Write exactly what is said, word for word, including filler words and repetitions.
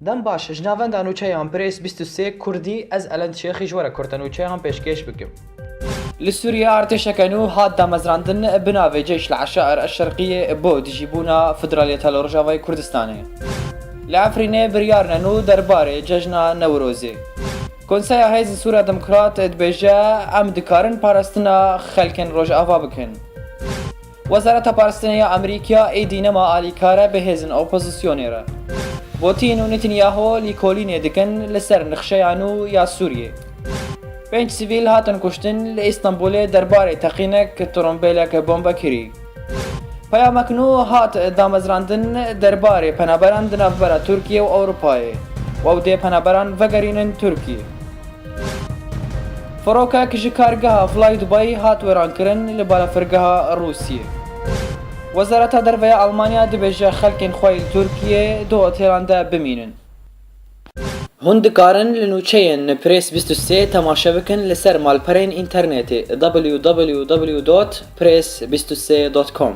Dem baş, ji navenda nûçeyan Press bîst û sê Kurdî, ez Elend Şêxî ji we re kurte nûçeyan pêşkêş bikim. Li Sûriyê artêşeke nû hat damezrandin bi navê Ceyş el Eşair el Şerqiyê bo dijîbûna federaliyeta li Rojavayê Kurdistanê. Li Efrînê biryarine nû derbarê cejna Newrozê. Konseya Hêzên Sûriya Demokrat dibêje, em dikarin parastina xelkên Rojava bikin. Wezareta Parastinê ya Amerîkaya êdî nema alîkar e bi hêzên opozisyonê re. Putin û Netanyahu lîkolînê dikin li ser nexşeya nû ya Sûriyê. Pênc sivîl hatin kuştin li Îstanbulê derbarê teqînek trombêlek bombekirî. Peyamek nû hat damezrandin derbarê penaberan di navbera Tirkiye û Ewropayê. Ew dê penaberan vegerînin Tirkiye. Firokek ji kargeha Fly Dubai hat wêrankirin li balafirgeha Rûsiyê. Wezareta Derve ya Almanya dibêje xelkên xwe yên Tirkiyê di otelan de bimînin. Hûn dikarin li nûçeyên Press bîst û sê temaşe bikin li ser malperên înternetê w w w dot press bîst û sê dot com.